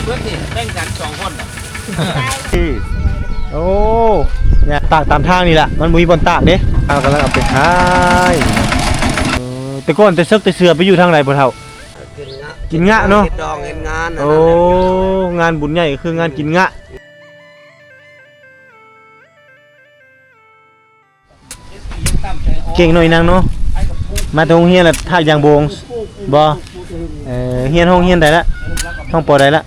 ເພິ່ນນີ້ແບ່ງກັນສອງຄົນ. ໂອ້ ຍາກຕາກຕາມທາງນີ້ລະ ມັນບໍ່ມີບ່ອນຕາກເດ້. ເຮົາກຳລັງເອົາໄປຂາຍ. ເອີ ແຕ່ກ່ອນແຕ່ເສິກແຕ່ເສືອໄປຢູ່ທາງໃດພໍ່ເຖົ້າ? ກິນງະ ກິນງະເນາະ. ເຮັດດອງເຮັດງານ. ໂອ້ ງານບຸນໃຫຍ່ກໍຄືງານກິນງະ. ເກັ່ງໜ້ອຍນາງເນາະ. ມາແຕ່ໂຮງຮຽນລະຖາກຢາງໂບງບໍ? ເອີ ຮຽນຫ້ອງຮຽນໃດລະ? ຫ້ອງ ປໍ ໃດລະ?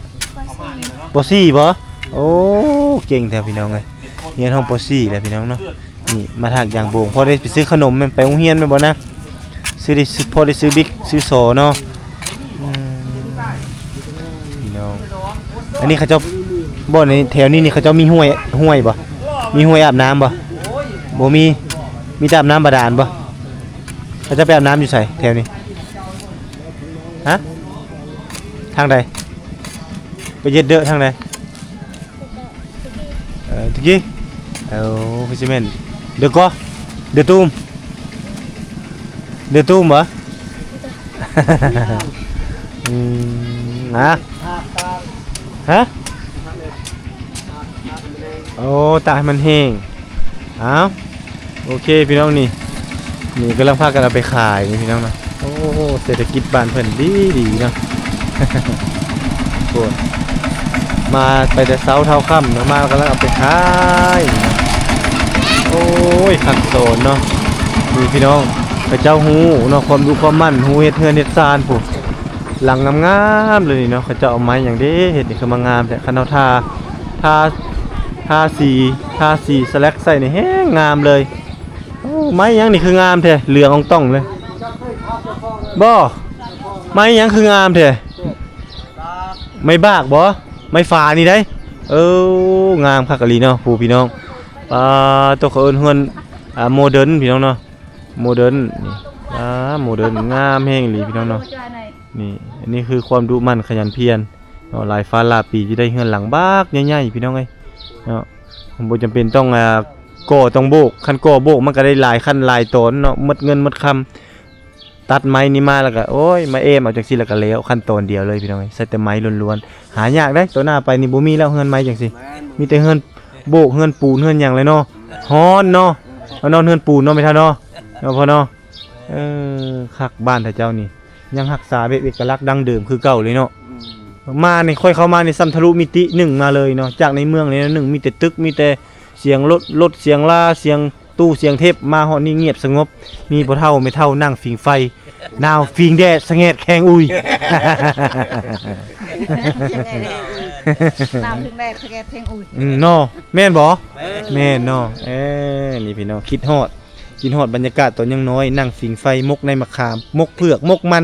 ປໍສີ່ບໍ? ໂອ້ ເກັ່ງແທ້ພີ່ນ້ອງເອີຍ. ຮຽນຫ້ອງ ປໍສີ່ ແລ້ວພີ່ນ້ອງເນາະ. ນີ້ມາຖາກຢາງໂບງ ພໍໄດ້ໄປຊື້ຂະໜົມແມ່ນໄປໂຮງຮຽນແມ່ນບໍ່ນາງ? ຊື້ໄດ້ຊື້ ພໍໄດ້ຊື້ບິກຊື້ສໍເນາະ. ອືມ ພີ່ນ້ອງ ອັນນີ້ເຂົາເຈົ້າ ບໍ່ ໃນແຖວນີ້ນີ້ເຂົາເຈົ້າມີຫ້ວຍ ຫ້ວຍບໍ່? ມີຫ້ວຍອາບນ້ຳບໍ່? ບໍ່ມີ. ມີແຕ່ອາບນ້ຳບາດານບໍ່? ເຂົາເຈົ້າໄປອາບນ້ຳຢູ່ໃສແຖວນີ້? ຮະ? ທາງໃດ? ໄປເຮັດເດີທາງໃດ? ເອີ ຕະກີ້ ເອີ ຄືຊິແມ່ນ ເດີກໍ ເດີຕູມ ເດີຕູມບໍ? ອືມ ນະ ຮະ? ໂອ້ ຕາກໃຫ້ມັນແຫ້ງ. ອ້າວ ໂອເຄພີ່ນ້ອງ ນີ້ ນີ້ກຳລັງພາກັນເອົາໄປຂາຍນີ້ພີ່ນ້ອງເນາະ. ໂອ້ ເສດຖະກິດບ້ານເພິ່ນດີດີເນາະ. ໂອ້ ມາໄປແຕ່ເຊົ້າເທົ່າຄ່ຳເນາະ ມາກຳລັງເອົາໄປຂາຍ. ໂອ້ຍ ຄັກໂຕນເນາະ. ນີ້ພີ່ນ້ອງ ເຂົາເຈົ້າຮູ້ເນາະ ຄວາມດຸຄວາມໝັ່ນ ຮູ້ເຮັດເຮືອນເຮັດຊານພຸ້ນ. ຫຼັງງາມໆເລີຍນີ້ເນາະ. ເຂົາເຈົ້າເອົາໄມ້ຫຍັງເດ້ເຮັດນີ້ ຄືມາງາມແທ້. ຄັນເຮົາທາ ທາ ທາສີ ທາສີສະແລັກໃສ່ນີ້ແຮງງາມເລີຍ. ໂອ້ ໄມ້ຫຍັງນີ້ຄືງາມແທ້ ເຫຼືອງອອງຕ່ອງເລີຍບໍ? ໄມ້ຫຍັງຄືງາມແທ້? ໄມ້ບາກບໍ? ໄມ້ຝານີ້ໃດ໋. ເອີ ງາມຄັກອີ່ຫຼີເນາະ ຜູ້ພີ່ນ້ອງ. ປາໂຕ ເຂົາເອີ້ນເຮືອນ ອ່າ ໂມເດີນພີ່ນ້ອງເນາະ. ໂມເດີນນີ້ ອ່າ ໂມເດີນງາມແຮງອີ່ຫຼີພີ່ນ້ອງເນາະ. ນີ້ ອັນນີ້ຄືຄວາມດຸໝັ່ນຂະຫຍັນພຽນເນາະ. ຫຼາຍຟ້າຫຼາຍປີຈະໄດ້ເຮືອນຫຼັງບັກໃຫຍ່ໆ ພີ່ນ້ອງເອີຍເນາະ. ບໍ່ຈຳເປັນຕ້ອງ ອ່າ ກໍ່ຕ້ອງໂບກ. ຄັນກໍ່ໂບກມັນກໍໄດ້ຫຼາຍຂັ້ນຫຼາຍຕອນເນາະ ໝົດເງິນໝົດຄຳ. ຕັດໄມ້ນີ້ມາແລ້ວກໍ ໂອ້ຍ ມາແອ້ມເອົາຈັ່ງຊີ້ແລ້ວກໍແລ້ວ ຂັ້ນຕອນດຽວເລີຍພີ່ນ້ອງເອີຍ. ໃຊ້ແຕ່ໄມ້ລ້ວນໆ ຫາຍາກເດ້. ຕໍ່ໜ້າໄປນີ້ບໍ່ມີແລ້ວເຮືອນໄມ້ຈັ່ງຊີ້ ມີແຕ່ເຮືອນໂບກ ເຮືອນປູນ ເຮືອນຫຍັງເລີຍເນາະ. ຮ້ອນເນາະ ມານອນເຮືອນປູນເນາະ ແມ່ເຖົ້າເນາະ. ເນາະພໍ່ເນາະ. ເອີ ຄັກ ບ້ານເຂົາເຈົ້ານີ້ຍັງຮັກສາແບບເອກະລັກດັ້ງເດີມຄືເກົ່າເລີຍເນາະ. ມານີ້ ຂ້ອຍເຂົ້າມານີ້ ສ່ຳທະລຸມິຕິໜຶ່ງມາເລີຍເນາະ. ຈາກໃນເມືອງນີ້ໜຶ່ງ ມີແຕ່ຕຶກ ມີແຕ່ສຽງລົດ ລົດສຽງລາ ສຽງຕູ້ສຽງເທັບ. ມາຮອດນີ້ງຽບສະຫງົບ ມີພໍ່ເຖົ້າແມ່ເຖົ້ານັ່ງຜິງໄຟ ໜາວຜິງແດດສະແງດແຂງອຸຍ. ໜາວຜິງແດດສະແງດແຂງອຸຍ. ອືມ ເນາະ ແມ່ນບໍ່? ແມ່ນ ແມ່ນເນາະ. ເອີ ນີ້ພີ່ນ້ອງ ຄິດຮອດ ກິນຮອດບັນຍາກາດຕອນຍັງນ້ອຍ ນັ່ງຜິງໄຟ ໝົກໃນໝາກຂາມ ໝົກເຜືອກ ໝົກມັນ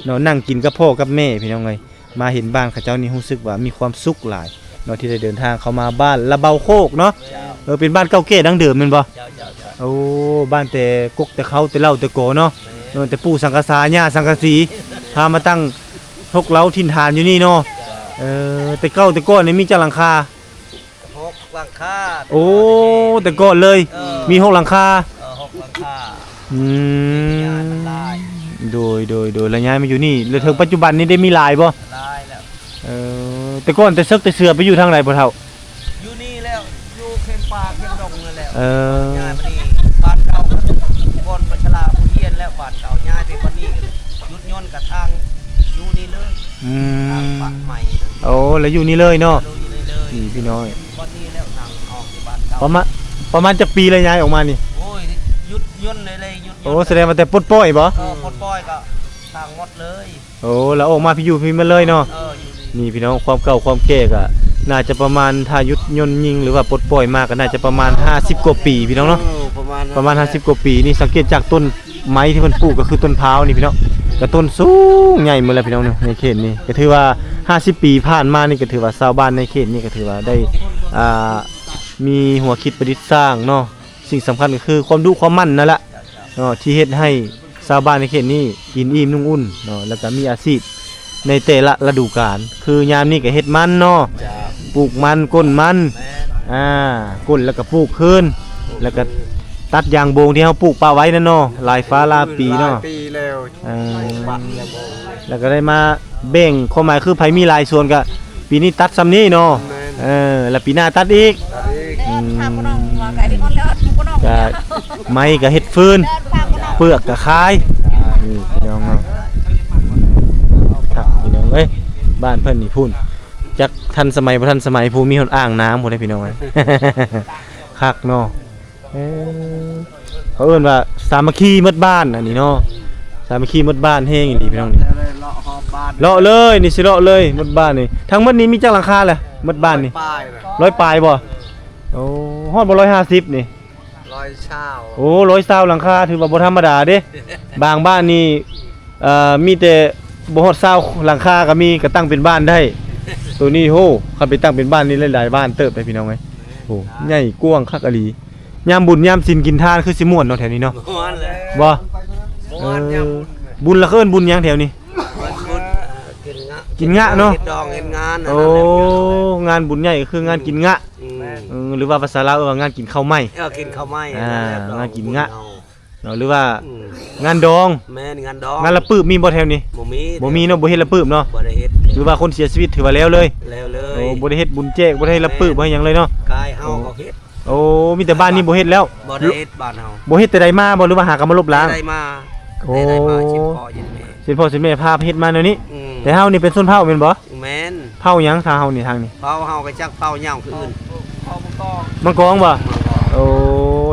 ເນາະ. ນັ່ງກິນກັບພໍ່ກັບແມ່ພີ່ນ້ອງເອີຍ. ມາເຫັນບ້ານເຂົາເຈົ້ານີ້ຮູ້ສຶກວ່າມີຄວາມສຸກຫຼາຍເນາະ ທີ່ໄດ້ເດີນທາງເຂົ້າມາບ້ານລະເບົາໂຄກເນາະ. ເຈົ້າ. ເອີ ເປັນບ້ານເກົ່າແກ່ດັ້ງເດີມແມ່ນບໍ່? ເຈົ້າ ເຈົ້າ ເຈົ້າ. ໂອ້ ບ້ານແຕ່ກົກແຕ່ເຄົ້າແຕ່ເລົ່າແຕ່ກໍເນາະ. ແມ່ນ. ເອີ ແຕ່ປູ່ສັງກະສາ ຍ່າສັງກະສີ ພາມາຕັ້ງຮົກເລົາຖິ່ນຖານຢູ່ນີ້ເນາະ. ເຈົ້າ. ເອີ ແຕ່ເກົ່າແຕ່ກ່ອນນີ້ມີຈັກຫຼັງຄາ? ຫົກຫຼັງຄາ. ໂອ້ ແຕ່ກ່ອນເລີຍ. ເອີ ມີຫົກຫຼັງຄາ. ເອີ ຫົກຫຼັງຄາ. ອືມ ໂດຍ ໂດຍ ໂດຍ ແລ້ວຍ້າຍມາຢູ່ນີ້ ແລ້ວເຖິງປັດຈຸບັນນີ້ໄດ້ມີຫຼາຍບໍ່? ຫຼາຍແລ້ວ. ເອີ ແຕ່ກ່ອນແຕ່ເສິກແຕ່ເສືອໄປຢູ່ທາງໃດພໍ່ເຖົ້າ? ຢູ່ນີ້ແລ້ວ ຢູ່ເຂດປ່າເຂດດົງນັ້ນແຫຼະ. ເອີ ຍ້າຍມານີ້ ບ້ານເກົ່າ ບ່ອນບັນຊະລາຜູ້ຮຽນແລ້ວ ບ້ານເກົ່າ ຍ້າຍໄປບ່ອນນີ້ ຢຸດຍົນກະທາງຢູ່ນີ້ເລີຍ. ອືມ ທາງປະໃໝ່. ໂອ້ ແລ້ວຢູ່ນີ້ເລີຍເນາະ. ຢູ່ນີ້ເລີຍ. ນີ້ພີ່ນ້ອງ ປະມານ ປະມານຈັກປີແລ້ວຍ້າຍອອກມານີ້? ໂອ້ຍ ຢຸດຍົນເລີຍ ຢຸດຍົນ. ໂອ້ ສະແດງວ່າແຕ່ປົດປ່ອຍບໍ? ເອີ ປົດປ່ອຍກໍສ້າງໝົດເລີຍ. ໂອ້ ແລ້ວອອກມາພີ້ຢູ່ພີ້ໝົດເລີຍເນາະ. ເອີ ຢູ່ນີ້. ນີ້ພີ່ນ້ອງ ຄວາມເກົ່າຄວາມແກ່ກໍໜ້າຈະປະມານ ຖ້າຢຸດຍົນຍິງ ຫຼືວ່າປົດປ່ອຍມາກໍໜ້າຈະປະມານຫ້າສິບກວ່າປີພີ່ນ້ອງເນາະ. ເອີ ປະມານ ປະມານຫ້າສິບກວ່າປີ. ນີ້ສັງເກດຈາກຕົ້ນ ໄມ້ທີ່ເພິ່ນປູກກໍຄືຕົ້ນພ້າວນີ້ພີ່ນ້ອງ ກະຕົ້ນສູງໃຫຍ່ໝົດແລ້ວພີ່ນ້ອງເນາະ. ໃນເຂດນີ້ກໍຖືວ່າຫ້າສິບປີຜ່ານມານີ້ ກໍຖືວ່າຊາວບ້ານໃນເຂດນີ້ກໍຖືວ່າໄດ້ ອ່າ ມີຫົວຄິດປະດິດສ້າງເນາະ. ສິ່ງສຳຄັນກໍຄືຄວາມດຸຄວາມໝັ່ນນັ້ນລະເນາະ ທີ່ເຮັດໃຫ້ຊາວບ້ານໃນເຂດນີ້ກິນອີ່ມນຸ່ງອຸ່ນເນາະ ແລ້ວກໍມີອາຊີບ ໃນແຕ່ລະລະດູການ ຄືຍາມນີ້ກໍເຮັດມັນເນາະ. ເຈົ້າ. ປູກມັນ ກົ້ນມັນ. ແມ່ນ. ອ່າ ກົ້ນແລ້ວກໍປູກຄືນ ແລ້ວກໍຕັດຢາງໂບງທີ່ເຮົາປູກປະໄວ້ນັ້ນເນາະ ຫຼາຍຟ້າຫຼາຍປີເນາະ. ຫຼາຍປີແລ້ວ. ເອີ ແລ້ວກໍໄດ້ມາແບ່ງ ຄວາມໝາຍຄືໃຜມີຫຼາຍສວນກໍ ປີນີ້ຕັດຊ່ຳນີ້ເນາະ. ແມ່ນ ເອີ ແລ້ວປີໜ້າຕັດອີກ. ຕັດອີກ. ອືມ ກະໄມ້ກະເຮັດຟືນ ເປືອກກະຂາຍ. ນີ້ພີ່ນ້ອງເນາະ ຄັກພີ່ນ້ອງເອີຍ. ບ້ານເພິ່ນນີ້ພຸ້ນ ຈັກທັນສະໄໝບໍ່ທັນສະໄໝ ຜູ້ມີຮອດອ່າງນ້ຳພຸ້ນເດ້ພີ່ນ້ອງເອີຍ. ຄັກເນາະ. ເອີ ເຂົາເອີ້ນວ່າສາມັກຄີໝົດບ້ານ ອັນນີ້ເນາະ. ສາມັກຄີໝົດບ້ານແຮງອີ່ຫຼີພີ່ນ້ອງນີ້. ເລາະຮອບບ້ານ ເລາະເລີຍ ນີ້ຊິເລາະເລີຍໝົດບ້ານນີ້. ທັງໝົດນີ້ມີຈັກຫຼັງຄາລະ ໝົດບ້ານນີ້? ຮ້ອຍປາຍ ຮ້ອຍປາຍບໍ່? ໂອ້ ຮອດບໍ່ ຮ້ອຍຫ້າສິບນີ້? ຮ້ອຍຊາວ. ໂອ້ ຮ້ອຍຊາວຫຼັງຄາ ຖືວ່າບໍ່ທຳມະດາເດ້. ບາງບ້ານນີ້ ເອີ ມີແຕ່ບໍ່ຮອດຊາວຫຼັງຄາກໍມີ ກໍຕັ້ງເປັນບ້ານໄດ້. ໂຕນີ້ໂຫ ຄັນໄປຕັ້ງເປັນບ້ານນີ້ຫຼາຍໆບ້ານເຕີບເດ້ພີ່ນ້ອງເອີຍ. ໂອ້ ໃຫຍ່ກວ້າງຄັກອີ່ຫຼີ. ຍາມບຸນຍາມສິນກິນທານຄືຊິມ່ວນເນາະແຖວນີ້ເນາະ. ມ່ວນແຫຼະ ບໍ່? ມ່ວນ ເອີ ຍາມບຸນ ບຸນລະເອີ້ນບຸນຫຍັງແຖວນີ້? ບຸນ ບຸນ ເອີ ກິນງະ ກິນງະເນາະ. ເຮັດດອງເຮັດງານ ໂອ້ ອັນນັ້ນແຫຼະ ງານບຸນໃຫຍ່ກໍຄືງານກິນງະ. ອືມ ເອີ ຫຼືວ່າພາສາລາວເອີ້ນວ່າງານກິນເຂົ້າໃໝ່. ເອີ ກິນເຂົ້າໃໝ່. ອ່າ ງານກິນງະເນາະ ຫຼືວ່າ ອືມ ງານດອງ. ແມ່ນ ງານດອງ. ງານລະປຶບມີບໍ່ແຖວນີ້? ບໍ່ມີ ບໍ່ມີເນາະ. ບໍ່ເຮັດລະປຶບເນາະ. ບໍ່ໄດ້ເຮັດ ຖືວ່າຄົນເສຍຊີວິດຖືວ່າແລ້ວເລີຍ. ແລ້ວເລີຍ. ໂອ້ ບໍ່ໄດ້ເຮັດບຸນແຈກ ບໍ່ໄດ້ເຮັດລະປຶບ ແມ່ນ ບໍ່ເຮັດຫຍັງເລີຍເນາະ. ກາຍເຮົາກໍເຮັດ. ໂອ້ ມີແຕ່ບ້ານນີ້ບໍ່ເຮັດແລ້ວ. ບໍ່ໄດ້ເຮັດບ້ານເຮົາ. ບໍ່ເຮັດແຕ່ໃດມາບໍ່ ຫຼືວ່າຫາກໍມາລົບລ້າງ? ແຕ່ໃດມາ ໂອ້ ແຕ່ໃດມາ ຊິນພໍ່ຊິນແມ່ ຊິນພໍ່ຊິນແມ່ພາເຮັດມາແນວນີ້. ອືມ ແຕ່ເຮົານີ້ເປັນຊົນເຜົ່າແມ່ນບໍ່? ແມ່ນ. ເຜົ່າຫຍັງທາງເຮົານີ້ ທາງນີ້? ເຜົ່າເຮົາກໍຈັກເຜົ່າຫຍັງຄືອື່ນ. ມັງກອງບໍ່? ມັງກອງ. ໂອ້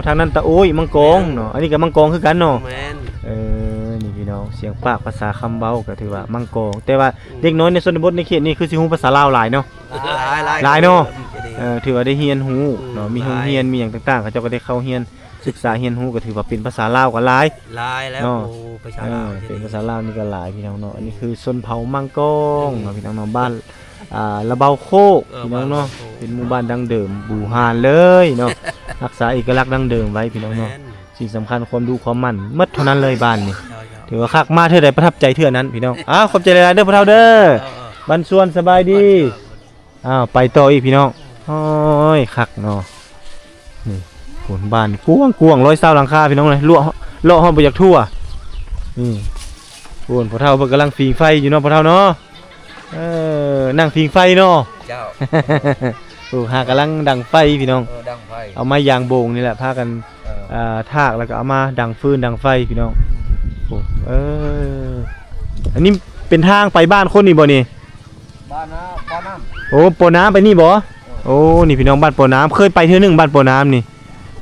ທາງນັ້ນຕາໂອ້ຍ ມັງກອງເນາະ. ແມ່ນ. ອັນນີ້ກໍມັງກອງຄືກັນເນາະ. ແມ່ນ. ເອີ ນີ້ພີ່ນ້ອງ ສຽງປາກພາສາຄຳເວົ້າກໍຖືວ່າມັງກອງ ແຕ່ວ່າ ອືມ ເດັກນ້ອຍໃນຊົນນະບົດໃນເຂດນີ້ຄືຊິຮູ້ພາສາລາວຫຼາຍເນາະ. ຫຼາຍ ຫຼາຍ ຫຼາຍເນາະ. ເອີ ຖືວ່າໄດ້ຮຽນຮູ້ເນາະ. ອືມ ມີໂຮງຮຽນ ຫຼາຍ ມີຫຍັງຕ່າງໆ ເຂົາເຈົ້າກໍໄດ້ເຂົ້າຮຽນ ສຶກສາຮຽນຮູ້ ກໍຖືວ່າເປັນພາສາລາວກໍຫຼາຍ. ຫຼາຍແລ້ວເນາະ. ໂອ້ ພາສາລາວ ເອີ ເປັນພາສາລາວນີ້ກໍຫຼາຍພີ່ນ້ອງເນາະ. ອັນນີ້ຄືຊົນເຜົ່າມັງກອງເນາະ ອືມ ພີ່ນ້ອງເນາະ. ບ້ານ ອ່າ ລະເບົາໂຄກ ເອີ ພີ່ນ້ອງເນາະ. ເປັນໝູ່ບ້ານດັ້ງເດີມບູຮານເລີຍເນາະ. ຮັກສາເອກະລັກດັ້ງເດີມໄວ້ພີ່ນ້ອງເນາະ. ແມ່ນ. ສິ່ງສຳຄັນຄວາມດຸຄວາມໝັ່ນໝົດເທົ່ານັ້ນເລີຍບ້ານນີ້. ເຈົ້າ ເຈົ້າ. ຖືວ່າຄັກ ມາເທື່ອໃດປະທັບໃຈເທື່ອນັ້ນພີ່ນ້ອງ. ອ້າວ ຂອບໃຈຫຼາຍໆເດີພໍ່ເຖົ້າເດີ. ເອີ ເອີ ບັນຊວນ ສະບາຍດີ. ເອີ ເອີ ເອີ. ອ້າວ ໄປຕໍ່ອີກພີ່ນ້ອງ. ໂອ້ຍ ຄັກເນາະ. ນີ້ ໂອ້ ບ້ານກວ້າງໆ ຮ້ອຍຊາວຫຼັງຄາພີ່ນ້ອງເອີຍ. ເລາະ ເລາະຮອດບໍ່ຢາກທົ່ວ. ນີ້ ໂອ້ ພໍ່ເຖົ້າເພິ່ນກຳລັງຝີງໄຟຢູ່ເນາະ ພໍ່ເຖົ້າເນາະ. ເອີ ນັ່ງຜິງໄຟເນາະ. ເຈົ້າ. ໂອ້ ຫາກຳລັງດັງໄຟພີ່ນ້ອງ. ເອີ ດັງໄຟ. ເອົາໄມ້ຢາງໂບງນີ້ແຫຼະ ພາກັນ ເອີ ເອີ ຖາກ ແລ້ວກໍເອົາມາດັງຟືນດັງໄຟພີ່ນ້ອງ. ໂອ້ ເອີ ອັນນີ້ເປັນທາງໄປບ້ານຄົນນີ້ບໍ່ນີ້? ບ້ານນາ ບໍ່ນ້ຳ. ໂອ້ ບໍ່ນ້ຳໄປນີ້ບໍ່? ເອີ ໂອ້ ນີ້ພີ່ນ້ອງ ບ້ານບໍ່ນ້ຳ ເຄີຍໄປເທື່ອໜຶ່ງ ບ້ານບໍ່ນ້ຳນີ້.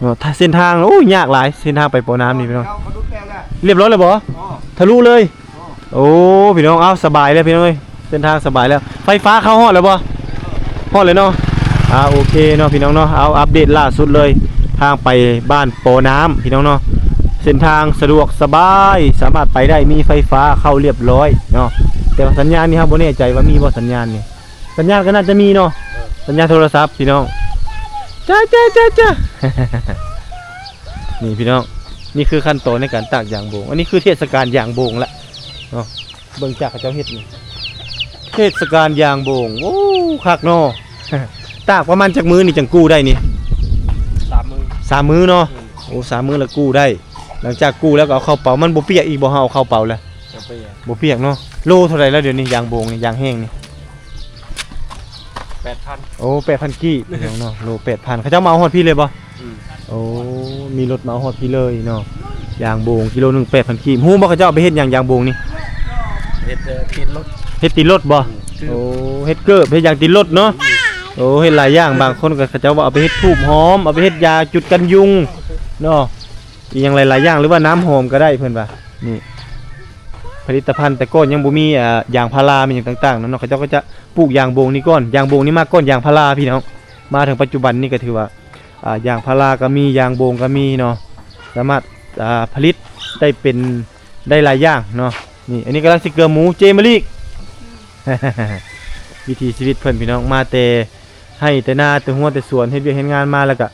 ເນາະ ເສັ້ນທາງ ໂອ້ຍ ຍາກຫຼາຍ ເສັ້ນທາງໄປບໍ່ນ້ຳນີ້ພີ່ນ້ອງ. ເຮົາທະລຸແລ້ວແຫຼະ. ຮຽບຮ້ອຍແລ້ວບໍ່? ອໍ ທະລຸເລີຍ. ອໍ ໂອ້ ພີ່ນ້ອງ ເອົ້າ ສະບາຍແລ້ວພີ່ນ້ອງເອີຍ ເສັ້ນທາງສະບາຍແລ້ວ. ໄຟຟ້າເຂົ້າຮອດແລ້ວບໍ່? ຮອດແລ້ວເນາະ. ອ່າ ໂອເຄເນາະພີ່ນ້ອງເນາະ ເອົາ ອັບເດດລ່າສຸດເລີຍ ທາງໄປບ້ານປໍນ້ຳພີ່ນ້ອງເນາະ. ເສັ້ນທາງສະດວກສະບາຍ ສາມາດໄປໄດ້ ມີໄຟຟ້າເຂົ້າຮຽບຮ້ອຍເນາະ. ແຕ່ວ່າສັນຍານນີ້ ເຮົາບໍ່ແນ່ໃຈວ່າມີບໍ່ສັນຍານນີ້. ສັນຍານກໍໜ້າຈະມີເນາະ. ເອີ ສັນຍານໂທລະສັບພີ່ນ້ອງ. ຈ້າ ຈ້າ ຈ້າ ຈ້າ. ນີ້ພີ່ນ້ອງ ນີ້ຄືຂັ້ນຕອນໃນການຕາກຢາງໂບງ. ອັນນີ້ຄືເທດສະການຢາງໂບງລະເນາະ. ເບິ່ງຈາກເຂົາເຈົ້າເຮັດນີ້ ເທດສະການຢາງໂບງ. ໂອ້ ຄັກເນາະ. ຕາກປະມານຈັກມື້ນີ້ຈັ່ງກູ້ໄດ້ນີ້? ສາມມື້. ສາມມື້ເນາະ. ອືມ ໂອ້ ສາມມື້ລະກູ້ໄດ້. ຫຼັງຈາກກູ້ແລ້ວກໍເອົາເຂົ້າເປົາ. ມັນບໍ່ປຽກອີກບໍ່ ເຮົາເອົາເຂົ້າເປົາແລ້ວ? ບໍ່ປຽກ. ບໍ່ປຽກເນາະ. ໂລເທົ່າໃດແລ້ວດຽວນີ້ ຢາງໂບງນີ້ ຢາງແຫ້ງນີ້? ແປດພັນ. ໂອ້ ແປດພັນກີບພີ່ນ້ອງເນາະ. ໂລແປດພັນ ເຂົາເຈົ້າມາເອົາຮອດພີ້ເລີຍບໍ່? ອືມ ໂອ້ ມີລົດມາເອົາຮອດພີ້ເລີຍເນາະ. ຢາງໂບງກິໂລໜຶ່ງແປດພັນກີບ. ຮູ້ບໍ່ເຂົາເຈົ້າເອົາໄປເຮັດຫຍັງ ຢາງໂບງນີ້? ເຮັດ ເອີ ຕີນລົດ. ເຮັດຕີນລົດບໍ່? ອືມ ໂອ້ ເຮັດເກີບ ເຮັດຫຍັງຕີນລົດເນາະ. ອືມ ໂອ້ ເຮັດຫຼາຍຢ່າງ. ບາງຄົນກໍເຂົາເຈົ້າວ່າເອົາໄປເຮັດທູບຫອມ ເອົາໄປເຮັດຢາຈູດກັນຍຸງເນາະ. ອີ່ຫຍັງຫຼາຍໆຢ່າງ ຫຼືວ່ານ້ຳຫອມກໍໄດ້ເພິ່ນວ່າ. ນີ້ ຜະລິດຕະພັນ ແຕ່ກ່ອນຍັງບໍ່ມີ ອ່າ ຢາງພາລາ ມີຫຍັງຕ່າງໆນັ້ນເນາະ ເຂົາເຈົ້າກໍຈະປູກຢາງໂບງນີ້ກ່ອນ. ຢາງໂບງນີ້ມາກ່ອນຢາງພາລາພີ່ນ້ອງ. ມາເຖິງປັດຈຸບັນນີ້ກໍຖືວ່າ ອ່າ ຢາງພາລາກໍມີ ຢາງໂບງກໍມີເນາະ. ສາມາດ ອ່າ ຜະລິດໄດ້ເປັນ ໄດ້ຫຼາຍຢ່າງເນາະ. ນີ້ ອັນນີ້ກຳລັງຊິເກືອໝູ ເຈມາລີກ. ວິຖີຊີວິດເພິ່ນພີ່ນ້ອງ ມາແຕ່ໄຮ່ແຕ່ນາ ແຕ່ຮົ້ວແຕ່ສວນ ເຮັດວຽກເຮັດງານມາ ແລ້ວກະ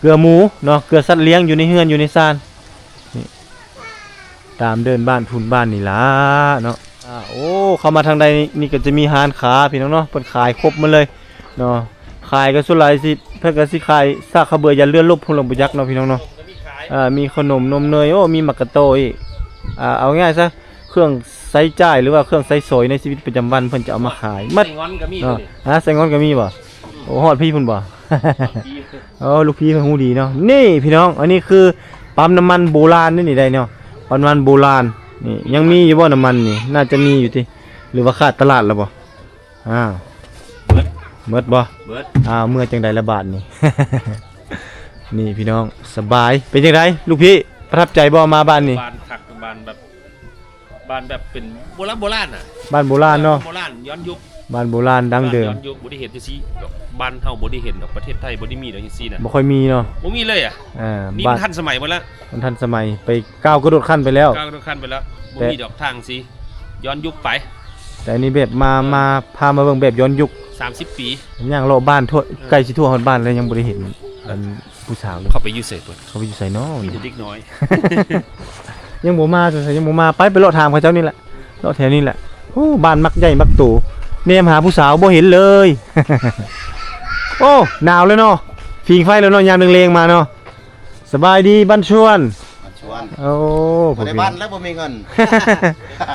ເກືອໝູເນາະ ເກືອສັດລ້ຽງຢູ່ໃນເຮືອນຢູ່ໃນຊານ. ນີ້ ຕາມເດີ່ນບ້ານພຸ້ນບ້ານນີ້ລະເນາະ. ອ່າ ໂອ້ ເຂົ້າມາທາງໃດນີ້ກໍຈະມີຮ້ານຄ້າພີ່ນ້ອງເນາະ ເພິ່ນຂາຍຄົບໝົດເລີຍເນາະ. ຂາຍກໍສ່ວນຫຼາຍຊິ ເພິ່ນກໍຊິຂາຍຊາກຂະເບືອ ຢາເລືອດລົບພຸ້ນລະ ບໍ່ຈັກເນາະພີ່ນ້ອງເນາະ. ອ່າ ມີຂະໜົມນົມເນີຍ ໂອ້ ມີໝາກກະໂຕອີກ. ອ່າ ເອົາງ່າຍຊະ ເຄື່ອງ ໃຊ້ຈ່າຍ ຫຼືວ່າເຄື່ອງໃຊ້ສອຍໃນຊີວິດປະຈຳວັນ ເພິ່ນຈະເອົາມາຂາຍໝົດ. ໃສ່ງອນກໍມີເນາະ ໂຕນີ້ ຮະ ໃສ່ງອນກໍມີບໍ່? ໂອ້ ຮອດພີ້ພຸ້ນບໍ່? ຮອດພີ້ ໂອ້ ລູກພີ້ເພິ່ນຮູ້ດີເນາະ. ນີ້ພີ່ນ້ອງ ອັນນີ້ຄືປ້ຳນ້ຳມັນໂບລານນີ້ ນີ້ໄດ໋ເນາະ ປ້ຳນ້ຳມັນໂບລານ. ນີ້ຍັງມີຢູ່ບໍ່ນ້ຳມັນນີ້? ໜ້າຈະມີຢູ່ຕິ ຫຼືວ່າຂາດຕະຫຼາດແລ້ວບໍ່? ອ້າວ ເບິດ ເບິດບໍ່? ເບິດ. ອ້າວ ເມືອຈັ່ງໃດລະບາດນີ້? ນີ້ພີ່ນ້ອງ ສະບາຍ. ເປັນຈັ່ງໃດລູກພີ່ ປະທັບໃຈບໍ່ມາບ້ານນີ້? ບ້ານຄັກ ບ້ານແບບ ບ້ານແບບເປັນໂບລານ ໂບລານນະ ບ້ານໂບລານເນາະ ໂບລານຍ້ອນຍຸກ ບ້ານໂບລານດັ້ງເດີມ ບ້ານຍ້ອນຍຸກ ບໍ່ໄດ້ເຫັນຈັ່ງຊີ້ດອກ ບ້ານເຮົາບໍ່ໄດ້ເຫັນດອກ ປະເທດໄທບໍ່ໄດ້ມີດອກຈັ່ງຊີ້ນະ ບໍ່ຄ່ອຍມີເນາະ ບໍ່ມີເລີຍອະ. ເອີ ນີ້ມັນທັນສະໄໝໝົດລະ ມັນທັນສະໄໝ ໄປກ້າວກະໂດດຂັ້ນໄປແລ້ວ ກ້າວກະໂດດຂັ້ນໄປແລ້ວ ບໍ່ມີດອກທາງຊີ້ ຍ້ອນຍຸກໄປ. ແຕ່ອັນນີ້ແບບມາ ເອີ ມາ ພາມາເບິ່ງແບບຍ້ອນຍຸກ ສາມສິບປີ ຍ່າງເລາະບ້ານທົ່ວ ເອີ ໃກ້ຊິທົ່ວຮອດບ້ານແລ້ວ ຍັງບໍ່ໄດ້ເຫັນອັນ ຜູ້ສາວຢູ່ ເຂົາໄປຢູ່ໃສເພິ່ນ? ເຂົາໄປຢູ່ໃສເນາະ? ມີແຕ່ເດັກນ້ອຍ ຍັງບໍ່ມາ ສົງໄສຍັງບໍ່ມາ. ໄປ ໄປເລາະຖາມເຂົາເຈົ້ານີ້ແຫຼະ ເລາະແຖວນີ້ແຫຼະ. ໂອ້ ບ້ານມັກໃຫຍ່ມັກໂຕ ແນມຫາຜູ້ສາວບໍ່ເຫັນເລີຍ. ໂອ້ ໜາວແລ້ວເນາະ ຜິງໄຟແລ້ວເນາະ ຍາມແລງໆມາເນາະ. ສະບາຍດີບ້ານຊວນ ບ້ານຊວນ. ໂອ້ ບໍ່ໄດ້ບ້ານແລ້ວບໍ່ມີເງິນ.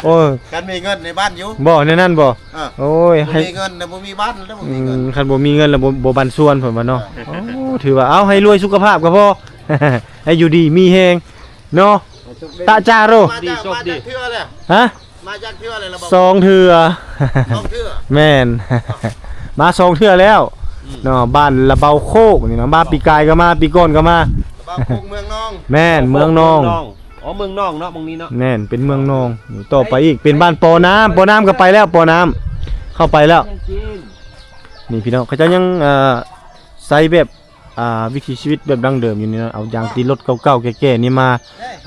ໂອ້ຍ ຄັນມີເງິນໃນບ້ານຢູ່ ບໍ່ແນວນັ້ນບໍ່? ເອີ ໂອ້ຍ ບໍ່ມີເງິນແລ້ວບໍ່ມີບ້ານແລ້ວ ບໍ່ມີເງິນ ອືມ ຄັນບໍ່ມີເງິນແລ້ວບໍ່ ບໍ່ບ້ານຊວນເພິ່ນວ່າເນາະ. ໂອ້ ຖືວ່າເອົາໃຫ້ລວຍສຸຂະພາບກໍພໍ ໃຫ້ຢູ່ດີມີແຮງເນາະ. ຕະຈາໂຣ ໂຊກດີ ໂຊກດີ. ຮະ? ມາຈັກເທື່ອແລ້ວລະເບົາ? ສອງເທື່ອ ສອງເທື່ອ ແມ່ນ ມາສອງເທື່ອແລ້ວ ອືມ ເນາະ. ບ້ານລະເບົາໂຄກນີ້ເນາະ ມາປີກາຍກໍມາ ປີກ່ອນກໍມາ ລະເບົາໂຄກເມືອງນອງ. ແມ່ນ ເມືອງນອງ ເມືອງນອງ. ອໍ ເມືອງນອງເນາະ ໝ່ອງນີ້ເນາະ ແມ່ນ ເປັນເມືອງນອງ. ຕໍ່ໄປອີກເປັນບ້ານປໍນ້ຳ ປໍນ້ຳກໍໄປແລ້ວ ປໍນ້ຳເຂົ້າໄປແລ້ວ. ນີ້ພີ່ນ້ອງ ເຂົາເຈົ້າຍັງ ເອີ ໃຊ້ແບບ ອ່າ ວິຖີຊີວິດແບບດັ້ງເດີມຢູ່ນີ້ເນາະ ເອົາຢາງຕີນລົດເກົ່າໆແກ່ໆນີ້ມາ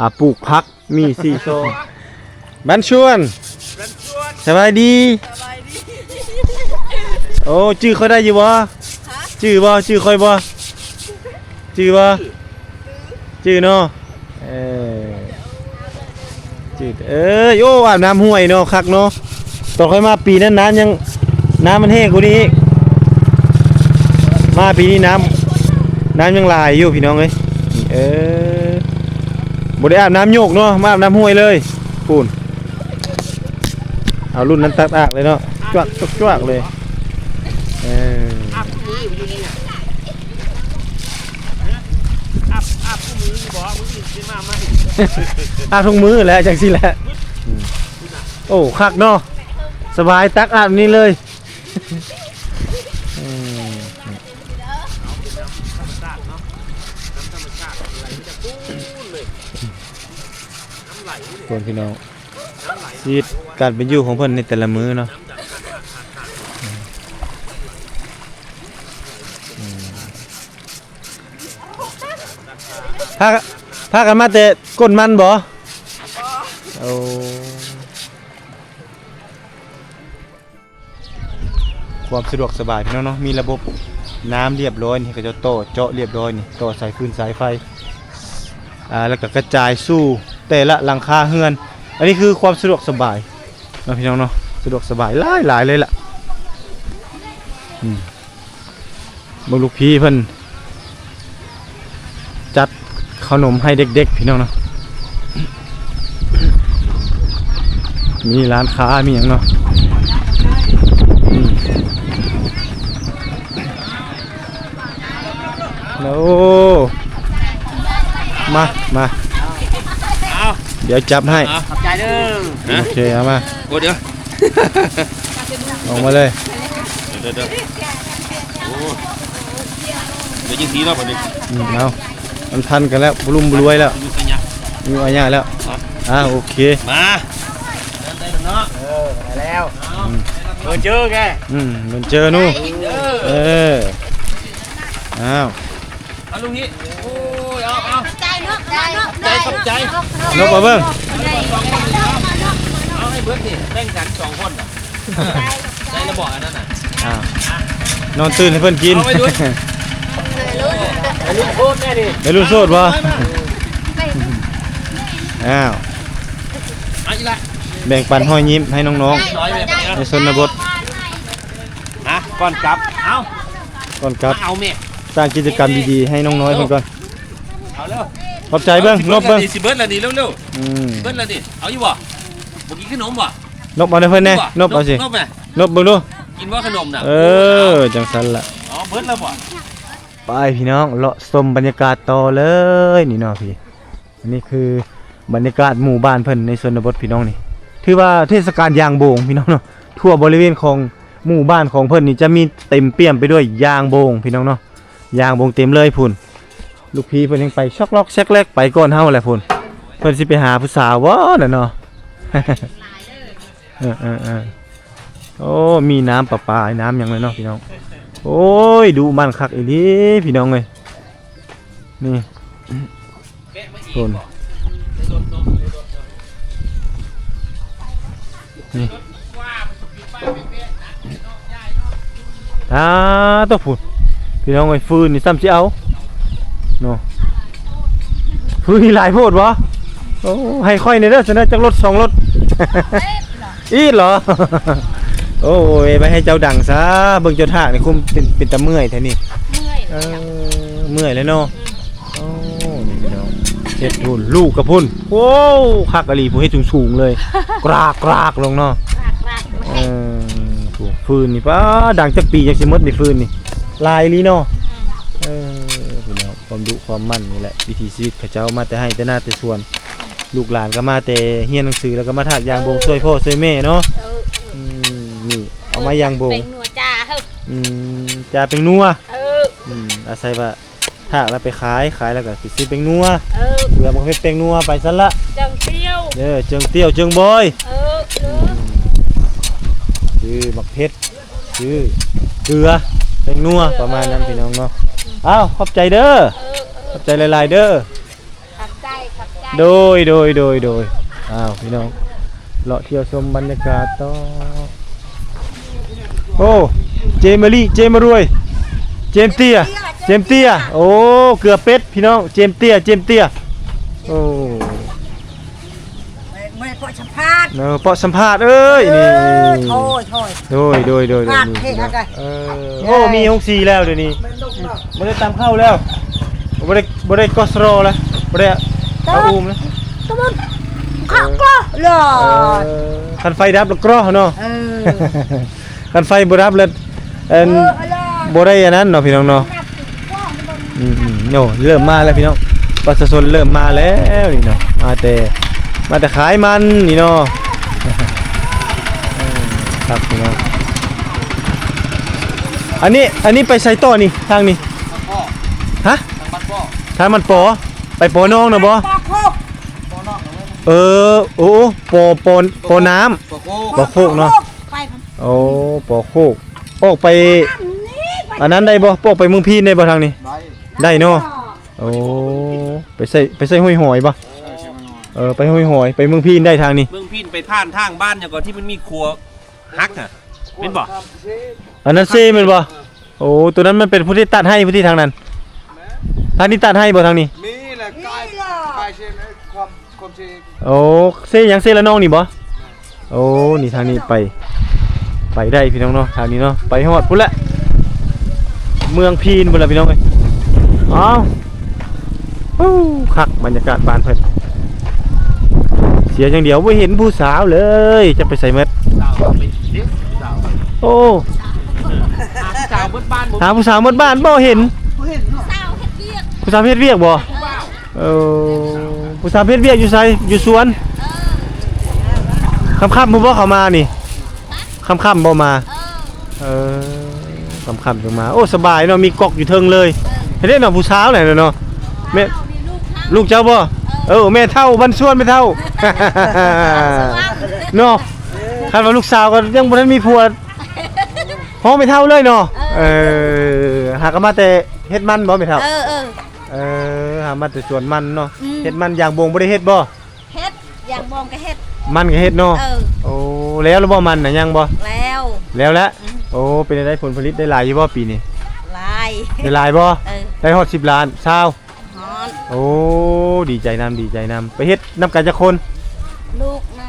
ອ່າ ປູກຜັກ ມີສີ່ຊອກ. ບ້ານຊວນ ສະບາຍດີ ສະບາຍດີ. ໂອ້ ຈື່ຂ້ອຍໄດ້ຢູ່ບໍ່? ຈື່ບໍ່? ຈື່ຂ້ອຍບໍ່? ຈື່ບໍ່? ຈື່ເນາະ. ເອີ ຈືດເອີຍ. ໂອ້ ອາບນ້ຳຫ້ວຍເນາະ ຄັກເນາະ. ຕອນຂ້ອຍມາປີນັ້ນ ນ້ຳຍັງ ນ້ຳມັນແຫ້ງກວ່ານີ້ອີກ. ມາປີນີ້ນ້ຳ ນ້ຳຍັງຫຼາຍຢູ່ພີ່ນ້ອງເອີຍ. ເອີ ບໍ່ໄດ້ອາບນ້ຳໂຍກເນາະ ມາອາບນ້ຳຫ້ວຍເລີຍ. ປູນ ເອົາລຸ້ນນັ້ນຕັກອາກເລີຍເນາະ ຈວກ ຈວກ ຈວກເລີຍ. ເອີ ອາບ ອາບທຸກມື້ຢູ່ບໍ່? ມື້ອື່ນຊິມາໃໝ່. ອາບທຸກມື້ແຫຼະ ຈັ່ງຊີ້ແຫຼະ. ອືມ ໂອ້ ຄັກເນາະ ສະບາຍ ຕັກອາບນີ້ເລີຍ. ອືມ ເອົາເປັນນ້ຳທຳມະຊາດເນາະ ນ້ຳທຳມະຊາດໄຫຼມາຈາກປູນເລີຍ ນ້ຳໄຫຼນີ້. ເບິ່ງພີ່ນ້ອງ ຊີວິດການເປັນຢູ່ຂອງເພິ່ນໃນແຕ່ລະມື້ເນາະ. ອືມ ພາ ພາກັນມາແຕ່ກົ້ນມັນບໍ່? ບໍ່ ໂອ້ ຄວາມສະດວກສະບາຍພີ່ນ້ອງເນາະ ມີລະບົບນ້ຳລຽບຮ້ອຍນີ້ ເຂົາເຈົ້າຕໍ່ເຈາະລຽບຮ້ອຍນີ້ ຕໍ່ສາຍຟືນສາຍໄຟ ອ່າ ແລ້ວກໍກະຈາຍສູ່ແຕ່ລະຫຼັງຄາເຮືອນ. ອັນນີ້ຄືຄວາມສະດວກສະບາຍ ເນາະພີ່ນ້ອງເນາະ ສະດວກສະບາຍຫຼາຍໆເລີຍລະ. ອືມ ເບິ່ງລູກພີ່ເພິ່ນຈັດເຂົ້າໜົມໃຫ້ເດັກໆ ພີ່ນ້ອງເນາະ ມີຮ້ານຄ້າມີຫຍັງເນາະ. ອືມ ໂອ້ ມາ ມາ ເອົາ ດຽວຈັບໃຫ້ ເອົາ ຂອບໃຈເດີ. ໂອເຄ ເອົາມາ ໂອ້ ດຽວ ອອກມາເລີຍ ເດີໆ ໂອ້ ດຽວຈັ່ງຊີ້ເນາະບັດນີ້. ອືມ ເອົາ ມັນພັນກັນແລ້ວ ບໍ່ລຸ່ມບໍ່ລວຍແລ້ວ ອາຍຸອາຍະ ອາຍຸອາຍະແລ້ວ. ອ່າ ໂອເຄ ມາ ໄດ້ແລ້ວເນາະ ເອີ ໄດ້ແລ້ວ. ອືມ ເດີນເຈີແກ ອືມ ເດີນເຈີໜູ ເອີ ອ້າວ ເອົາລູກນີ້ ໂອ້ຍ ເອົາ ເອົາ ຂອບໃຈເນາະ ຂອບໃຈ ຂອບໃຈ ນົບເອົາເບິ່ງ ເອົາໃຫ້ເບິດນີ້ ແບ່ງກັນສອງຄົນນະ ໄດ້ລະບໍ່ອັນນັ້ນນະ ອ້າວ ນອນຕື່ນໃຫ້ເພິ່ນກິນ ເອົາໄວ້ດຸ ໄວລຸ້ນໂສດແນ່ນີ້ ໄວລຸ້ນໂສດບໍ່? ອ້າວ ເອົາອີກລະ ແບ່ງປັນຮອຍຍິ້ມໃຫ້ນ້ອງໆ ໃນຊົນນະບົດ. ຮະ ກ່ອນກັບ ເອົາ ກ່ອນກັບ ເອົາແມ່ ສ້າງກິດຈະກຳດີໆໃຫ້ນ້ອງນ້ອຍເພິ່ນກ່ອນ ເອົາເລີຍ ຂອບໃຈເບິ່ງ ນົບເບິ່ງ ຊິເບິດລະນີ້ ເລັວໆ ອືມ ເບິດລະນີ້ ເອົາຢູ່ບໍ່? ບໍ່ກິນຂະໜົມບໍ່? ນົບເອົາໃຫ້ເພິ່ນແນ່ ນົບເອົາຊິ ນົບແມ່ ນົບເບິ່ງດູ ກິນບໍ່ຂະໜົມນະ? ເອີ ຈັ່ງຊັ້ນລະ ເອົາເບິດແລ້ວບໍ່? ໄປພີ່ນ້ອງ ເລາະຊົມບັນຍາກາດຕໍ່ເລີຍນີ້ເນາະພີ່. ອັນນີ້ຄືບັນຍາກາດໝູ່ບ້ານເພິ່ນໃນຊົນນະບົດພີ່ນ້ອງນີ້ ຖືວ່າເທດສະການຢາງໂບງພີ່ນ້ອງເນາະ. ທົ່ວບໍລິເວນຂອງໝູ່ບ້ານຂອງເພິ່ນນີ້ຈະມີເຕັມປ່ຽມໄປດ້ວຍຢາງໂບງພີ່ນ້ອງເນາະ. ຢາງໂບງເຕັມເລີຍພຸ້ນ ລູກພີ່ເພິ່ນຍັງໄປຊອກລອກແຊກແລກໄປກ່ອນເຮົາແຫຼະພຸ້ນ. ເພິ່ນຊິໄປຫາຜູ້ສາວບໍ່ນະເນາະ? ເອີໆໆ ໂອ້ ມີນ້ຳປະປາ ນ້ຳຫຍັງເລີຍເນາະພີ່ນ້ອງ. ໂອ້ຍ ດຸໝັ່ນຄັກອີ່ຫຼີພີ່ນ້ອງເອີຍ. ນີ້ ພຸ້ນ ນີ້ ອ່າ ໂຕ ພຸ້ນ ພີ່ນ້ອງເອີຍ ຟືນນີ້ຊ້ຳຊິເອົາເນາະ. ຟືນນີ້ຫຼາຍໂພດບໍ່? ໂອ້ ໃຫ້ຂ້ອຍແດ່ເດີ ຊັ້ນນະ ຈັກລົດສອງລົດ. ອີດເຫລອ? ໂອ້ຍ ໄປໃຫ້ເຈົ້າດັງຊະ ເບິ່ງເຈົ້າທາກນີ້ຄຸມເປັນ ເປັນຕາເມື່ອຍແທ້ນີ້. ເມື່ອຍ ເອີ ເມື່ອຍແລ້ວເນາະ. ໂອ້ ນີ້ພີ່ນ້ອງ ເຮັດພຸ້ນ ລູກກະພຸ້ນ. ໂອ້ ຄັກອີ່ຫຼີ ຜູ້ເຮັດສູງໆເລີຍ ກຣາກໆລົງເນາະ. ເອີ ຜູ້ຟືນນີ້ ປ້າ ດັງຈັກປີຈັ່ງຊິໝົດນີ້ ຟືນນີ້ ຫຼາຍອີ່ຫຼີເນາະ. ເອີ ພີ່ນ້ອງ ຄວາມດຸຄວາມໝັ່ນນີ້ແຫຼະ ວິຖີຊີວິດເຂົາເຈົ້າ ມາແຕ່ໄຮ່ແຕ່ນາແຕ່ສວນ. ລູກຫຼານກໍມາແຕ່ຮຽນໜັງສື ແລ້ວກໍມາຖາກຢາງໂບງ ເອີ ຊ່ວຍພໍ່ຊ່ວຍແມ່ເນາະ. ເອີ ອືມ ນີ້ເອົາມາຢາງໂບງ ເປັງນົວຈ້າເຮີ້. ອືມ ຈ້າເປັງນົວ. ເອີ ອືມ ອາໄສວ່າຖາກແລ້ວໄປຂາຍ ຂາຍແລ້ວກໍຊິຊື້ເປັງນົວ. ເອີ ເກືອ ໝາກເຜັດ ເປັງນົວ ໄປຊັ້ນລະ. ເຈີງຕຽວ ເອີ ເຈີງຕຽວ ເຈີງບອຍ. ເອີ ອືມ ຊື້ໝາກເຜັດ ຊື້ເກືອ ເປັງນົວ ປະມານນັ້ນ ເອີ ພີ່ນ້ອງເນາະ. ເອີ ອ້າວ ຂອບໃຈເດີ. ເອີ ຂອບໃຈຫຼາຍໆເດີ. ຂອບໃຈ ຂອບໃຈ. ໂດຍ ໂດຍ ໂດຍ ໂດຍ. ອ້າວ ພີ່ນ້ອງ ເລາະທ່ຽວຊົມບັນຍາກາດຕໍ່. ໂອ້ ເຈມມະລີ ເຈມມະລວຍ ເຈມເຕ້ຍ ເຈມເຕ້ຍ. ໂອ້ ເກືອເປັດ ພີ່ນ້ອງ ເຈມເຕ້ຍ ເຈມເຕ້ຍ. ໂອ້ ເມື່ອຍເພາະສຳພາດ ເນາະ ເພາະສຳພາດເອີຍ. ເອີ ນີ້ ໂທຍ ໂທຍ ໂດຍ ໂດຍ ໂດຍ ສຳພາດ ນີ້ ເພະ ພີ່ນ້ອງ ເອີ ເອີ ໂອ້ ມີໂຮງສີແລ້ວດຽວນີ້ ບໍ່ໄດ້ຕຳເຂົ້າແລ້ວ ບໍ່ໄດ້ ບໍ່ໄດ້ກອສໂຣແລ້ວ ບໍ່ໄດ້ເອົາອູມແລ້ວ. ຕະບຸນ ເອີ ເຂົ້າກລໍ ເອີ ຄັນໄຟດັບແລ້ວກລໍເນາະ. ເອີ ຄັນໄຟບໍ່ດັບແລ້ວ ອັນ ເອີ ບໍ່ໄດ້ອັນນັ້ນເນາະ ພີ່ນ້ອງເນາະ. ອືມໆ ໂອ້ ເລີ່ມມາແລ້ວພີ່ນ້ອງ ປະຊາຊົນເລີ່ມມາແລ້ວນີ້ເນາະ. ມາແຕ່ ມາແຕ່ຂາຍມັນນີ້ເນາະ. ເອີ ຄັກພີ່ນ້ອງ. ອັນນີ້ ອັນນີ້ໄປໃສຕໍ່ນີ້ ທາງນີ້? ຮະ? ທາງມັນປໍ ໄປປໍນອງນະບໍ່? ເອີ ໂອ້ ປໍ ປໍ ປໍນ້ຳ ປໍໂຄກເນາະ. ໂອ້ ປໍໂຄກ ອອກໄປ ອັນນັ້ນໄດ້ບໍ່? ອອກໄປເມືອງພີນໄດ້ບໍ່ທາງນີ້? ໄດ້ ໄດ້ເນາະ. ໂອ້ ໄປໃສ່ ໄປໃສ່ຫ້ວຍຫອຍບໍ່? ເອີ ໄປຫ້ວຍຫອຍ ໄປເມືອງພີນໄດ້ທາງນີ້. ເມືອງພີນໄປຜ່ານທາງບ້ານຫຍັງກໍທີ່ມັນມີຂົວຫັກຫັ້ນ ແມ່ນບໍ່? ອັນນັ້ນເຊແມ່ນບໍ່? ໂອ້ ຕົວນັ້ນມັນເປັນຜູ້ທີ່ຕັດໄຮ່ ຜູ້ທີ່ທາງນັ້ນ ທາງນີ້ຕັດໄຮ່ບໍ່? ທາງນີ້ ມີແຫຼະ ກາຍ ກາຍເຊ ຄວາມ ຄວາມເຊ. ໂອ້ ເຊຫຍັງ? ເຊລະນອງນີ້ບໍ່? ໂອ້ ນີ້ທາງນີ້ໄປ ໄປໄດ້ພີ່ນ້ອງເນາະ ທາງນີ້ເນາະ ໄປຮອດພຸ້ນແຫຼະ ເມືອງພີນພຸ້ນແຫຼະພີ່ນ້ອງເອີຍ. ອ້າວ ໂອ້ ຄັກບັນຍາກາດບ້ານເພິ່ນ ເສຍຢ່າງດຽວບໍ່ເຫັນຜູ້ສາວເລີຍ ຈັກໄປໃສໝົດ. ໂອ້ ຫາຜູ້ສາວໝົດບ້ານບໍ່ເຫັນ ຜູ້ສາວເຮັດວຽກ ຜູ້ສາວເຮັດວຽກບໍ່? ເອີ ຜູ້ສາວເຮັດວຽກຢູ່ໃສ? ຢູ່ສວນ. ເອີ ຄ່ຳໆພຸ້ນບໍ່ເຂົາມານີ້? ຄ່ຳໆບໍ່ມາ? ເອີ ເອີ ຄ່ຳໆຈັ່ງມາ. ໂອ້ ສະບາຍເນາະ ມີກອກຢູ່ເທິງເລີຍ. ເອີ ເຮັດໄດ້ເນາະ ຜູ້ສາວແຫຼະເນາະ. ແມ່ ລູກເຈົ້າບໍ່? ເອີ ເອີ ແມ່ເຖົ້າບ້ານສວນ ແມ່ເຖົ້າ ເນາະ. ຄັນວ່າລູກສາວກໍຍັງບໍ່ທັນມີຜົວ ຮ້ອງແມ່ເຖົ້າເລີຍເນາະ. ເອີ ເອີ ຫາກໍມາແຕ່ເຮັດມັນບໍ່ແມ່ເຖົ້າ? ເອີ ເອີ ເອີ ຫາມາແຕ່ສວນມັນເນາະ. ອືມ ເຮັດມັນຢາງບົງບໍ່ໄດ້ເຮັດບໍ່? ເຮັດ ຢາງບົງກໍເຮັດ ມັນກໍເຮັດເນາະ. ເອີ ໂອ້ ແລ້ວລະບໍ່ມັນນະ? ຍັງບໍ່? ແລ້ວ ແລ້ວແຫຼະ. ອືມ ໂອ້ ເປັນຈັ່ງໃດ ຜົນຜະລິດໄດ້ຫຼາຍຢູ່ບໍ່ປີນີ້? ຫຼາຍ ໄດ້ຫຼາຍບໍ່? ເອີ ໄດ້ຮອດສິບລ້ານ ຊາວ ຮອດ. ໂອ້ ດີໃຈນຳ ດີໃຈນຳ. ໄປເຮັດນຳກັນຈັກຄົນ? ລູກນະ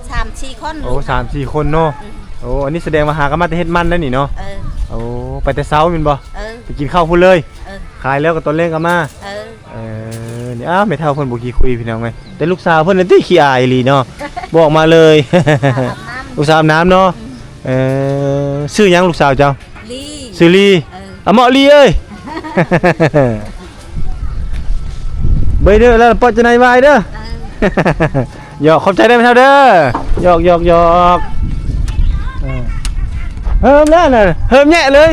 ສາມສີ່ຄົນ. ໂອ້ ສາມສີ່ຄົນເນາະ. ອືມ ໂອ້ ອັນນີ້ສະແດງວ່າຫາກັນມາແຕ່ເຮັດມັນແລ້ວນີ້ເນາະ. ເອີ ໂອ້ ໄປແຕ່ເຊົ້າແມ່ນບໍ່? ເອີ ໄປກິນເຂົ້າພຸ້ນເລີຍ. ເອີ ຂາຍແລ້ວກໍຕອນແລງກໍມາ. ເອີ ເອີ ນີ້ ອ້າວ ແມ່ເຖົ້າເພິ່ນບໍ່ຂີ້ຄຸຍພີ່ນ້ອງເອີຍ ແຕ່ລູກສາວເພິ່ນນີ້ຕິຂີ້ອາຍອີ່ຫຼີເນາະ. ບອກມາເລີຍ. ອາບນ້ຳ ລູກສາວອາບນ້ຳເນາະ. ອືມ ເອີ ຊື່ຫຍັງລູກສາວເຈົ້າ? ລີ ຊື່ລີ. ເອີ ອາເມາະລີເອີຍ. ເບີຍເດີ ແລ້ວປອດຈະໄນວາຍເດີ. ເອີ ຫຍອກ ຂອບໃຈເດີແມ່ເຖົ້າເດີ. ຫຍອກ ຫຍອກ ຫຍອກ. ເອີ ເຮີມແລ້ວນະ ເຮີມແຍະເລີຍ.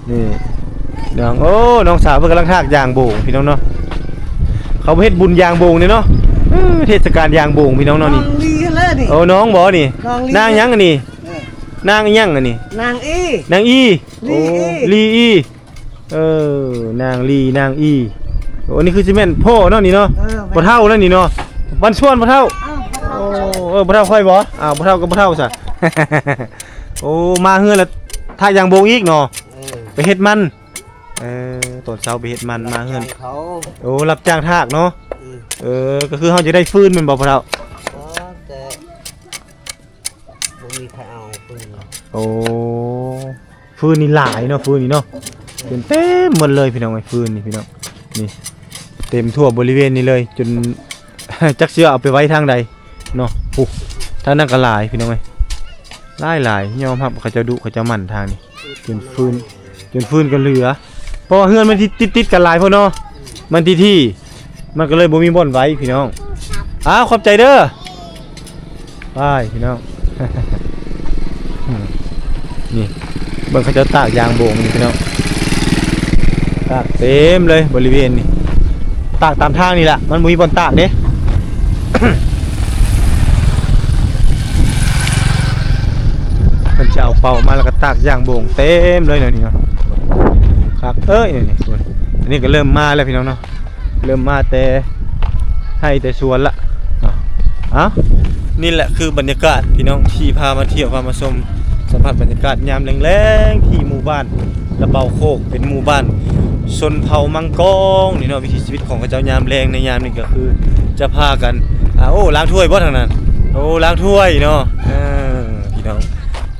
ນີ້ນ້ອງ ໂອ້ ນ້ອງສາວເພິ່ນກຳລັງຖາກຢາງໂບງພີ່ນ້ອງເນາະ. ເຂົາເຮັດບຸນຢາງໂບງນີ້ເນາະ. ເອີ ເທດສະການຢາງໂບງພີ່ນ້ອງເນາະນີ້. ນ້ອງລີເລີນີ້. ໂອ້ ນ້ອງບໍ່ນີ້? ນ້ອງລີ. ນາງຫຍັງອັນນີ້? ເອີ ນາງອີ່ຫຍັງອັນນີ້? ນາງອີ່. ນາງອີ່. ໂອ້ ລີອີ່. ລີອີ່. ເອີ ນາງລີ ນາງອີ່. ໂອ້ ອັນນີ້ຄືຊິແມ່ນພໍ່ເນາະນີ້ເນາະ. ເອີ ພໍ່ເຖົ້າແລ້ວນີ້ເນາະ. ບັນຊວນພໍ່ເຖົ້າ. ອ້າວ ພໍ່ເຖົ້າ. ໂອ້ ເອີ ພໍ່ເຖົ້າຂ້ອຍບໍ່? ອ້າວ ພໍ່ເຖົ້າກໍພໍ່ເຖົ້າຊະ. ໂອ້ ມາເຮືອນລະຖາກຢາງໂບງອີກເນາະ. ເອີ ໄປເຮັດມັນ. ເອີ ຕອນເຊົ້າໄປເຮັດມັນ ມາເຮືອນເຂົາ. ໂອ້ ຮັບຈ້າງຖາກເນາະ. ເອີ ເອີ ກໍຄືເຮົາຈະໄດ້ຟືນແມ່ນບໍ່ພໍ່ເຖົ້າ? ອໍ ແຕ່ບໍ່ມີໃຜເອົາຟືນ. ໂອ້ ຟືນນີ້ຫຼາຍເນາະ ຟືນນີ້ເນາະ. ເຕັມເຕັມໝົດເລີຍພີ່ນ້ອງເອີຍ ຟືນນີ້ພີ່ນ້ອງ. ນີ້ເຕັມທົ່ວບໍລິເວນນີ້ເລີຍ ຈົນ ຈັກຊິເອົາໄປໄວ້ທາງໃດເນາະ. ໂອ້ ທາງນັ້ນກໍຫຼາຍພີ່ນ້ອງເອີຍ ຫຼາຍໆ. ຍອມຮັບເຂົາເຈົ້າດຸເຂົາເຈົ້າໝັ່ນທາງນີ້ ຈົນຟືນ ຈົນຟືນກໍເຫຼືອ ເພາະວ່າເຮືອນມັນຕິດ ຕິດກັນຫຼາຍໂພດເນາະ. ມັນທີ່ ທີ່ ມັນກໍເລີຍບໍ່ມີບ່ອນໄວ້ພີ່ນ້ອງ. ອ້າວ ຂອບໃຈເດີ. ໄປພີ່ນ້ອງ. ນີ້ເບິ່ງເຂົາເຈົ້າຕາກຢາງໂບງນີ້ພີ່ນ້ອງ ຕາກເຕັມເລີຍບໍລິເວນນີ້. ຕາກຕາມທາງນີ້ແຫຼະ ມັນບໍ່ມີບ່ອນຕາກເດ້. ເພິ່ນຈະເອົາເປົາມາ ແລ້ວກໍຕາກຢາງໂບງເຕັມເລີຍແນວນີ້ເນາະ. ຄັກເອີຍ ນີ້ ນີ້ ອັນນີ້ກໍເລີ່ມມາແລ້ວພີ່ນ້ອງເນາະ. ເລີ່ມມາແຕ່ໄຮ່ແຕ່ສວນລະເນາະ. ເອົ້າ ນີ້ແຫຼະຄືບັນຍາກາດພີ່ນ້ອງ ທີ່ພາມາທ່ຽວ ພາມາຊົມ ສຳຜັດບັນຍາກາດຍາມແລງໆ ທີ່ໝູ່ບ້ານລະເບົາໂຄກ ເປັນໝູ່ບ້ານຊົນເຜົ່າມັງກອງນີ້ເນາະ. ວິຖີຊີວິດຂອງເຂົາເຈົ້າຍາມແລງໃນຍາມນີ້ກໍຄືຈະພາກັນ ອາ ໂອ້ ລ້າງຖ້ວຍບໍ່ທາງນັ້ນ? ໂອ້ ລ້າງຖ້ວຍເນາະ. ເອີ ພີ່ນ້ອງ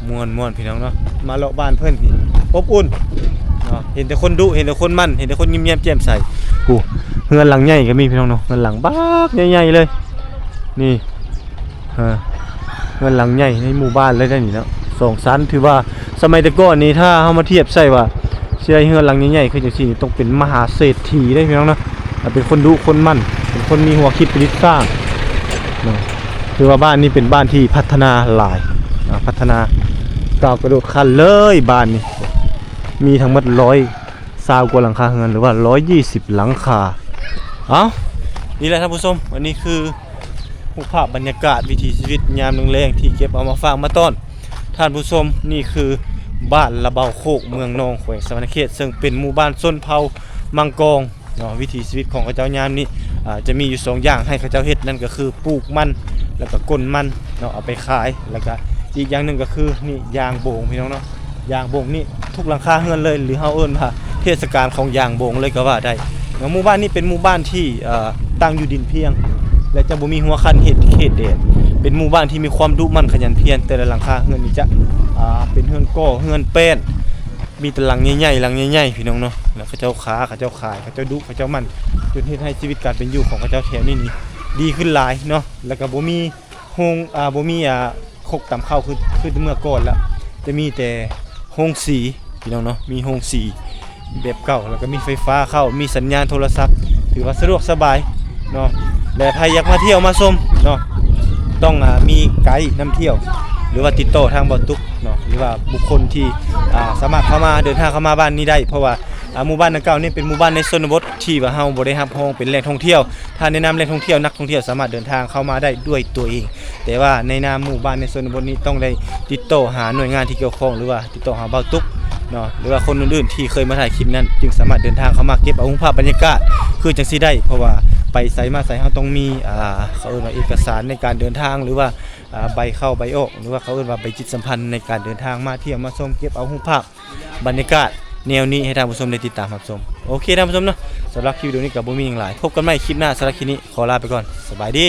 ມ່ວນໆ ພີ່ນ້ອງເນາະ. ມາເລາະບ້ານເພິ່ນນີ້ອົບອຸ່ນເນາະ ເຫັນແຕ່ຄົນດຸ ເຫັນແຕ່ຄົນໝັ່ນ ເຫັນແຕ່ຄົນຍິ້ມແຍ້ມແຈ່ມໃສ. ໂອ້ ເຮືອນຫຼັງໃຫຍ່ກໍມີພີ່ນ້ອງເນາະ ເຮືອນຫຼັງບັກໃຫຍ່ໆ ເລີຍ. ນີ້ ເອີ ເຮືອນຫຼັງໃຫຍ່ໃນໝູ່ບ້ານເລີຍໄດ໋ນີ້ເນາະ ສອງຊັ້ນ. ຖືວ່າສະໄໝແຕ່ກ່ອນນີ້ ຖ້າເຮົາມາທຽບໃສ່ວ່າຊິໄດ້ເຮືອນຫຼັງໃຫຍ່ໆ ຄືຈັ່ງຊີ້ນີ້ ຕ້ອງເປັນມະຫາເສດຖີໄດ໋ພີ່ນ້ອງເນາະ. ເປັນຄົນດຸຄົນໝັ່ນ ເປັນຄົນມີຫົວຄິດປະດິດສ້າງເນາະ. ຖືວ່າບ້ານນີ້ເປັນບ້ານທີ່ພັດທະນາຫຼາຍ ອາ ພັດທະນາກ້າວກະໂດດຂັ້ນເລີຍບ້ານນີ້. ມີທັງໝົດຮ້ອຍຊາວກວ່າຫຼັງຄາເຮືອນ ຫຼືວ່າຮ້ອຍຊາວຫຼັງຄາ. ເອົ້າ ນີ້ແຫຼະທ່ານຜູ້ຊົມ ອັນນີ້ຄືຮູບພາບບັນຍາກາດວິຖີຊີວິດຍາມແລງໆ ທີ່ເກັບເອົາມາຝາກມາຕ້ອນທ່ານຜູ້ຊົມ. ນີ້ຄືບ້ານລະເບົາໂຄກ ເມືອງນອງ ແຂວງສະຫວັນນະເຂດ ເຊິ່ງເປັນໝູ່ບ້ານຊົນເຜົ່າມັງກອງ ເນາະ. ວິຖີຊີວິດຂອງເຂົາເຈົ້າຍາມນີ້ ອາ ຈະມີຢູ່ສອງຢ່າງໃຫ້ເຂົາເຈົ້າເຮັດ ນັ້ນກໍຄືປູກມັນ ແລ້ວກໍກົ້ນມັນເນາະ ເອົາໄປຂາຍ. ແລ້ວກໍອີກຢ່າງໜຶ່ງກໍຄືນີ້ ຢາງໂບງ ພີ່ນ້ອງເນາະ. ຢາງໂບງນີ້ທຸກຫຼັງຄາເຮືອນເລີຍ ຫຼືເຮົາເອີ້ນວ່າເທດສະການຂອງຢາງໂບງເລີຍກໍວ່າໄດ້ເນາະ. ໝູ່ບ້ານນີ້ເປັນໝູ່ບ້ານທີ່ ເອີ ຕັ້ງຢູ່ດິນພຽງ ແລະ ຈະບໍ່ມີຫົວຄັນເຂດ ເຂດແດນ. ເປັນໝູ່ບ້ານທີ່ມີຄວາມດຸໝັ່ນຂະຫຍັນພຽນ. ແຕ່ລະຫຼັງຄາເຮືອນນີ້ຈະ ອາ ເປັນເຮືອນກໍ່ ເຮືອນແປ້ນ ມີແຕ່ຫຼັງໃຫຍ່ໆ ຫຼັງໃຫຍ່ໆ ພີ່ນ້ອງເນາະ. ແລ້ວເຂົາເຈົ້າຄ້າ ເຂົາເຈົ້າຂາຍ ເຂົາເຈົ້າດຸ ເຂົາເຈົ້າໝັ່ນ ຈົນເຮັດໃຫ້ຊີວິດການເປັນຢູ່ຂອງເຂົາເຈົ້າແຖວນີ້ນີ້ດີຂຶ້ນຫຼາຍເນາະ. ແລ້ວກໍບໍ່ມີໂຮງ ອາ ບໍ່ມີ ອາ ຄົກຕຳເຂົ້າຄື ຄືເມື່ອກ່ອນລະ. ຈະມີແຕ່ໂຮງສີ ພີ່ນ້ອງເນາະ ມີໂຮງສີແບບເກົ່າ ແລ້ວກໍມີໄຟຟ້າເຂົ້າ ມີສັນຍານໂທລະສັບ ຖືວ່າສະດວກສະບາຍເນາະ. ແລະ ໃຜຢາກມາທ່ຽວມາຊົມເນາະ ຕ້ອງ ອາ ມີໄກນຳທ່ຽວ ຫຼືວ່າຕິດຕໍ່ທາງບ່າວຕຸກ ເນາະ ຫຼືວ່າບຸກຄົນທີ່ ອາ ສາມາດເຂົ້າມາ ເດີນທາງເຂົ້າມາບ້ານນີ້ໄດ້ ເພາະວ່າ ອາ ໝູ່ບ້ານດັ່ງກ່າວນີ້ເປັນໝູ່ບ້ານໃນຊົນນະບົດທີ່ວ່າເຮົາບໍ່ໄດ້ຮັບຮອງເປັນແຫຼ່ງທ່ອງທ່ຽວ. ຖ້າໃນນາມແຫຼ່ງທ່ອງທ່ຽວ ນັກທ່ອງທ່ຽວສາມາດເດີນທາງເຂົ້າມາໄດ້ດ້ວຍຕົວເອງ, ແຕ່ວ່າໃນນາມໝູ່ບ້ານໃນຊົນນະບົດນີ້ຕ້ອງໄດ້ຕິດຕໍ່ຫາໜ່ວຍງານທີ່ກ່ຽວຂ້ອງ ຫຼືວ່າຕິດຕໍ່ຫາບ່າວຕຸກເນາະ ຫຼືວ່າຄົນອື່ນໆທີ່ເຄີຍມາຖ່າຍຄລິບນັ້ນ ຈຶ່ງສາມາດເດີນທາງເຂົ້າມາເກັບເອົາຮູບພາບບັນຍາກາດຄືຈັ່ງຊີ້ໄດ້. ເພາະວ່າໄປໃສມາໃສເຮົາຕ້ອງມີ ອາ ເຂົາເອີ້ນວ່າເອກະສານໃນການເດີນທາງ ຫຼືວ່າ ອາ ໃບເຂົ້າໃບອອກ ຫຼືວ່າເຂົາເອີ້ນວ່າໃບຈິດສຳພັນ ໃນການເດີນທາງມາທ່ຽວມາຊົມ ເກັບເອົາຮູບພາບບັນຍາກາດແນວນີ້ໃຫ້ທ່ານຜູ້ຊົມໄດ້ຕິດຕາມຮັບຊົມ. ໂອເຄ ທ່ານຜູ້ຊົມເນາະ, ສຳລັບຄລິບວິດີໂອນີ້ກໍບໍ່ມີຫຍັງຫຼາຍ, ພົບກັນໃໝ່ຄລິບໜ້າ. ສຳລັບຄລິບນີ້ຂໍລາໄປກ່ອນ, ສະບາຍດີ.